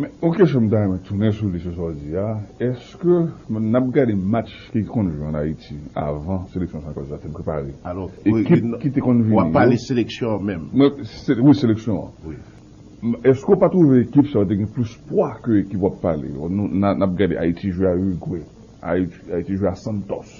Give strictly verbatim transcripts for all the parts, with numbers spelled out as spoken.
Men yon kesyon m ta renmen tounen sou li sou sa w di a, èske n ap gade match ki konn jwe ann Ayiti avan seleksyon sa koz la te prepare? Alò, ekip ki te konn vini yo. W ap pale seleksyon an menm. Wi, seleksyon an. Èske w pa twouve ekip sa yo te gen plis pwa ke ekip w ap pale yo? N ap gade Ayiti jwe a Irigwe, Ayiti jwe a Santos.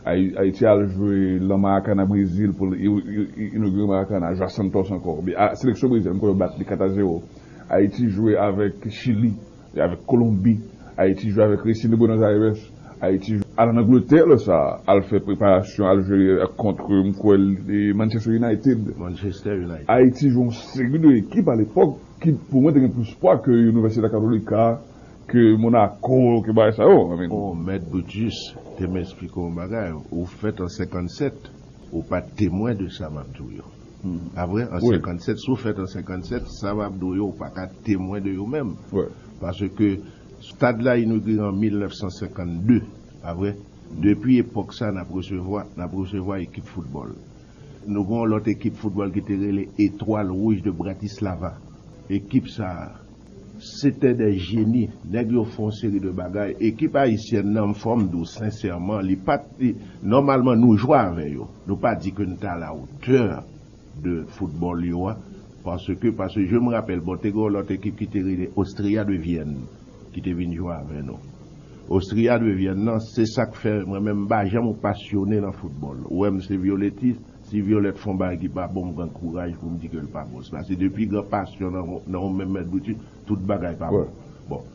Ayiti al jwe lan Maracana Brezil pou inogire Maracana, jwe a Santos ankò. Seleksyon Brezil, m kwè yo bat li kat a zewo. Ayiti jwe avèk Chili, avèk Kolonbi. Ayiti jwe avèk Racing de Buenos Aires. Ayiti jwe al ann Angletè lè sa, al fè preparasyon, al jwe kont, m kwè, Manchester United. Ayiti jwe yon seri de ekip alepòk ki pou mwen te gen plis pwa ke Universidad Católica, ke Monaco, ke bagay sa yo. Bon, Mèt Brutus te m eksplike w yon bagay. Ou fèt an senkannsèt, ou pa t temwen de sa m ap di w yo. Pa vre? An senkannsèt, si w fèt an senkannsèt, sa m ap di w yo, ou pa ka temwen de yo menm. Paske stad la inogire an mil nèf san senkann de, pa vre? Depi epòk sa, n ap resevwa, n ap resevwa ekip foutbòl. Nou gen yon lòt ekip foutbòl ki te rele Etwal Wouj de Bratislava. Ekip sa a, se te de jeni. Nèg yo fè yon seri de bagay. Ekip ayisyèn nan, fò m di w sensèman, li pa t, li, nòmalman, nou jwe avè yo. Nou pa di ke n t a la wotè de foutbòl yo a. Paske, paske, je me rappelle, bon, te gen yon lòt ekip ki te rele Austria de Vienne, ki te vin jwe avè nou. Austria de Vienne nan, se sa k fè, mwen menm, m pa janm yon pasyone nan foutbòl. Ou wè m se vyoletis, si Vyolèt fè yon bagay ki pa bon, m pran kouraj pou m di ke l pa bon. Se paske depi gen pasyon nan, nan yon menm Mèt Brutus, tout bagay pa bon. Bon.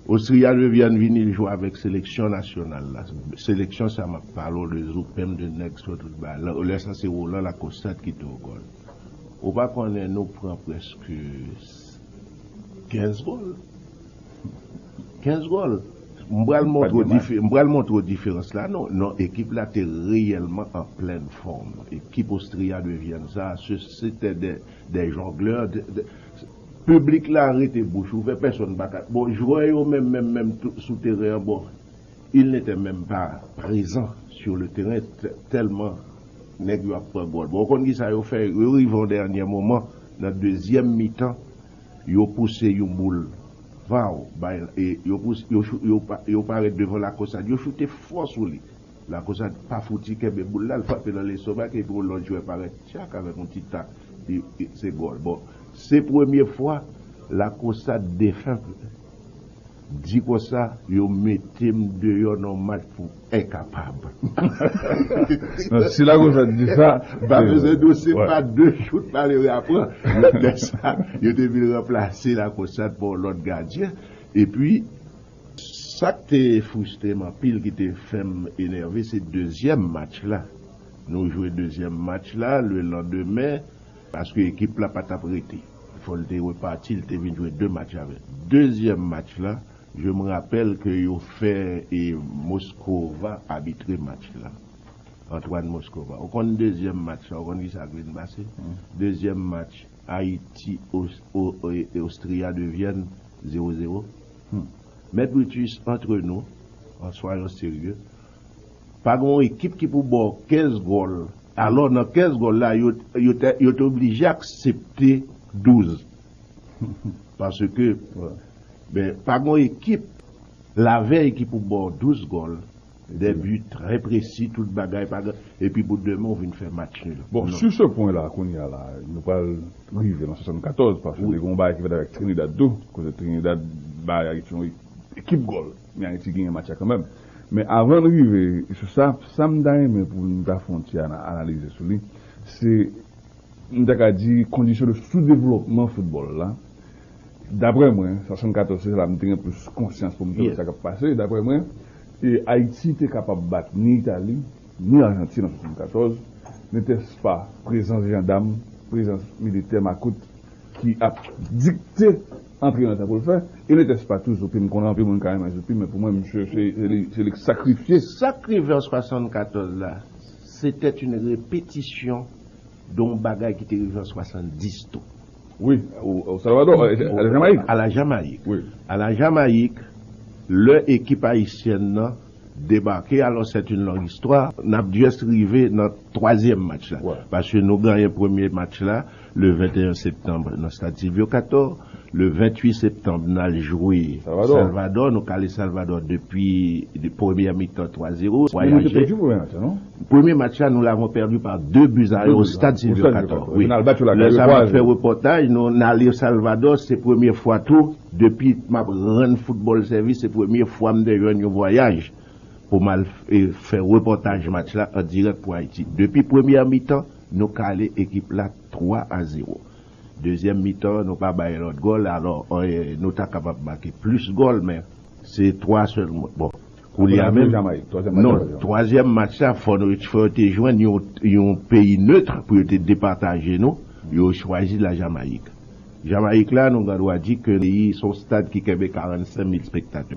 Austria de Vienne vini l jwe avèk seleksyon nasyonal la. Seleksyon sa m ap pale w de Zopèm, de nèg sou tout bagay. Lè sa se Roland Lacosta ki te o gòl. Ou pa konnen nou pran prèske kenz gòl. Kenz gòl. M pral montre w diferans la. Non, non, ekip la te reyèlman an plèn fòm. Ekip Austria de Vienne sa, se te de, de jonglè. Piblik la rete bouch ouvè, pèsonn pa ka. Bon, jwè yo menm, menm, menm sou teren an, bon, ils n'étaient même pas présents sur le terrain, tèlman nèg yo ap pran gòl. Bon, ou konn kisa yo fè? Yo rive yon dènye moman, nan dezyèm mitan, yo pouse yon boul. Vaw, bay, e yo pouse, yo, yo, yo parèt devan Lakosad, yo choute fò sou li. Lakosad pa fouti kenbe boul la, l frape nan lestomak, epi yon lòt jwè parèt tchak avèk yon ti tak, e, e, se gòl. Bon, se premye fwa Lakosad defen di konsa, yo mete m deyò nan match pou enkapab. Non, si Lakosad di sa, pa bezwen di w, se pa de chout malere a pran. Lè sa, yo te vin ranplase Lakosad pa yon lòt gadyen. Epi, sa k te fristre m anpil, ki te fè m enève, se dezyèm match la. Nou jwe dezyèm match la, le landemen, paske ekip la pa t ap rete. Fò l te repati, l te vin jwe de match avè. Dezyèm match la, je me rappelle ke yo fè e Moskova abitre match la. Antoine Moskova. Ou konn dezyèm match la, ou konn kisa k vin pase? Dezyèm match, Ayiti, Austria de Vienne, zewo zewo. Mèt Brutus, antre nou, an swayan serye, pa gen yon ekip ki pou ba w kenz gòl. Alò, nan kenz gòl la, yo, yo te, yo te oblije aksepte douz. Paske, ben, pa gen yon ekip lavèy ki pou ba w douz gòl, de bi trè presi, tout bagay, pa gen, epi pou demen, w vin fè match nil. Bon, sur ce point là, kounye a la, nou pral rive nan swasannkatòz, paske te gen yon bagay ki fèt avèk Trinidad tou, kote Trinidad bay Ayiti yon ekip gòl, men Ayiti genyen match la kanmenm. Men avan n rive sou sa, sa m ta renmen pou n ta fè yon ti ana-, analize sou li, se, m ta ka di, kondisyon de soudevlòpman foutbòl la. Daprè mwen, swasannkatòz, se la m te gen plis konsyans pou m te wè sa k ap pase. Daprè mwen, e Ayiti te kapab bat ni Itali, ni Ajantin an swasannkatòz, netèspa prezans jandam, prezans militè makout ki ap dikte antrenè sa pou l fè, e netèspa tou Zopim, m konnen anpil moun ka renmen Zopim, men pou mwen, misye, se, se li, se li k sakrifye. Sa k rive an swasannkatòz la, se te yon repetisyon de yon bagay ki te rive an swasanndis tou. Wi, o, o Salvador, a la Jamayik. A la Jamayik. Wi. A la Jamayik, lè ekip ayisyèn nan debake. Alò, c'est une longue histoire. N ap just rive nan twazyèm match la. Paske nou genyen premye match la le venteyen septanm nan stad Sylvio Cator. Le venntuit septanm, n al jwe Salvador. Nou kale Salvador depi de premyè mitan twa zewo. Vwayaje. Premye match la, nous l'avons perdu par deux buts à un au stade Sylvio Cator. Wi. Lè sa m ap fè repòtaj, nou n ale Salvador, se premye fwa tou, depi m ap rann foutbòl sèvis, se premye fwa m te jwenn yon vwayaj pou m al, e, fè repòtaj match la an dirèk pou Ayiti. Depi premyè mitan, nou kale ekip la twa a zewo. Dezyèm mitan, nou pa bay lòt gòl, alò, e, nou ta kapab make plis gòl, men se twa sèlman. Bon, koulye a menm. Non, twazyèm match la, fò nou, fò yo te jwenn yon, yon peyi nèt pou yo te depataje nou. Yo chwazi la Jamayik. Jamayik la, nou gen dwa di ke li se yon stad ki kenbe karannsenk mil spektatè.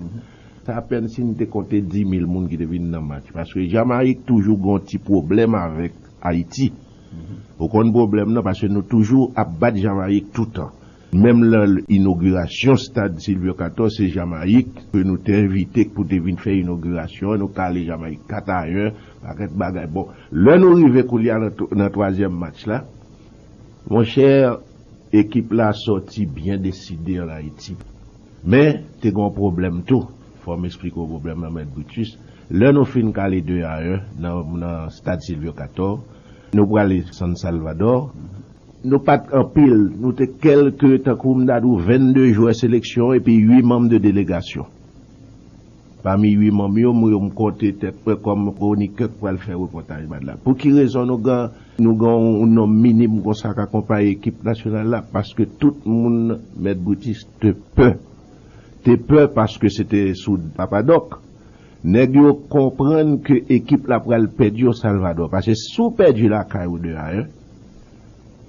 Se apèn si n te konte dis mil moun ki te vin nan match. Paske Jamayik toujou gen yon ti pwoblèm avèk Ayiti. Ou konn pwoblèm nan, paske nou toujou ap bat Jamayik toutan. Menm nan inogirasyon stad Sylvio Cator, se Jamayik ke nou te envite pou te vin fè inogirasyon an, nou kale Jamayik kat a en, pakèt bagay. Bon, lè nou rive koulye a nan tw-, nan twazyèm match la, monchè, ekip la sòti byen deside an Ayiti. Men, te gen yon pwoblèm tou. Fò m eksplike w pwoblèm nan, Mèt Brutus. Lè nou fin kale de a en nan, nan stad Sylvio Cator, nou prale San Salvador. Nou pa t anpil, nou te kèlke, tankou m ta di w, vennde jwè seleksyon epi uit manm de delegasyon. Pami uit manm yo, mwen, yo m konte tèt mwen kòm kwonikè k pral fè repòtaj match la. Pou ki rezon nou gen, nou gen yon nonm minim konsa k akonpaye ekip nasyonal la? Paske tout moun, Mèt Brutus, te pè. Te pè paske se te sou Papa Dòk. Nèg yo konprann ke ekip la pral pèdi o Salvador. Paske si w pèdi lakay ou de a en,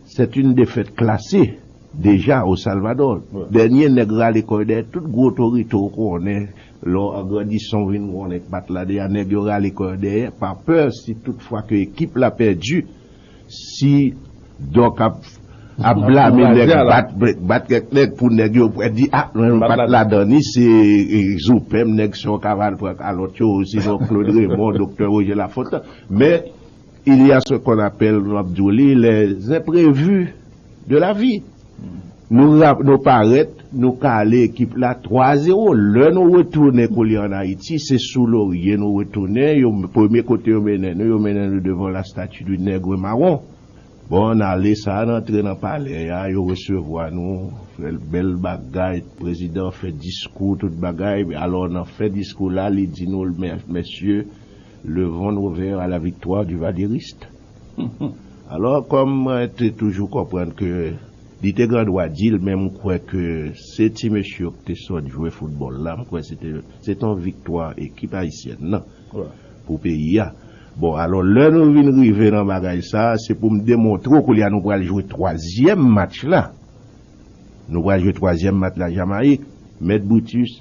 c'est une défaite classée déjà au Salvador. Dènye nèg rale kò yo dèyè tout gwo otorite w konnen, lè w an grandisan w vin konnen k pa t la deja, nèg yo rale kò yo dèyè pa pè si tout fwa ke ekip la pèdi, si Dòk ap, ap blame nèg, bat, bat kèk nèg pou nèg yo pwè di, a, nou pa t ladan ni, se, e, Zoupèm, nèg se yon kaval pran kalòt yo, osinon Claude Raymond, Doktè Roger Lafontant. Men, il y a ce qu'on appelle, m ap di w li, les imprévus de la vie. Nou rap-, nou parèt, nou kale ekip la twa zewo. Lè nou retounen koulye an Ayiti, se sou lorye nou retounen. Yo, premye kote yo mennen nou, yo mennen nou devan la statue du Nègre Marron. Bon, n ale sa, n antre nan palè a, yo resevwa nou, fè bèl bagay, prezidan fè diskou, tout bagay. Alò, nan fen diskou la, li di nou, "Mè-, mesye, levons nos verres à la victoire du Valieriste." Alò, kòm mwen te toujou konprann ke li te gen dwa di l, men m kwè ke se ti mesye yo ki te sot jwe foutbòl la, m kwè se te, se te yon viktwa ekip ayisyèn nan pou peyi a. Bon, alò, lè nou vin rive nan bagay sa, se pou m demontre w koulye a nou pral jwe twazyèm match la. Nou pral jwe twazyèm match la Jamayik. Mèt Brutus,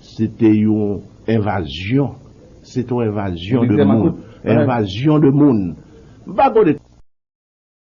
se te yon envazyon. Se te yon envazyon de moun. Envazyon de moun. M pa konn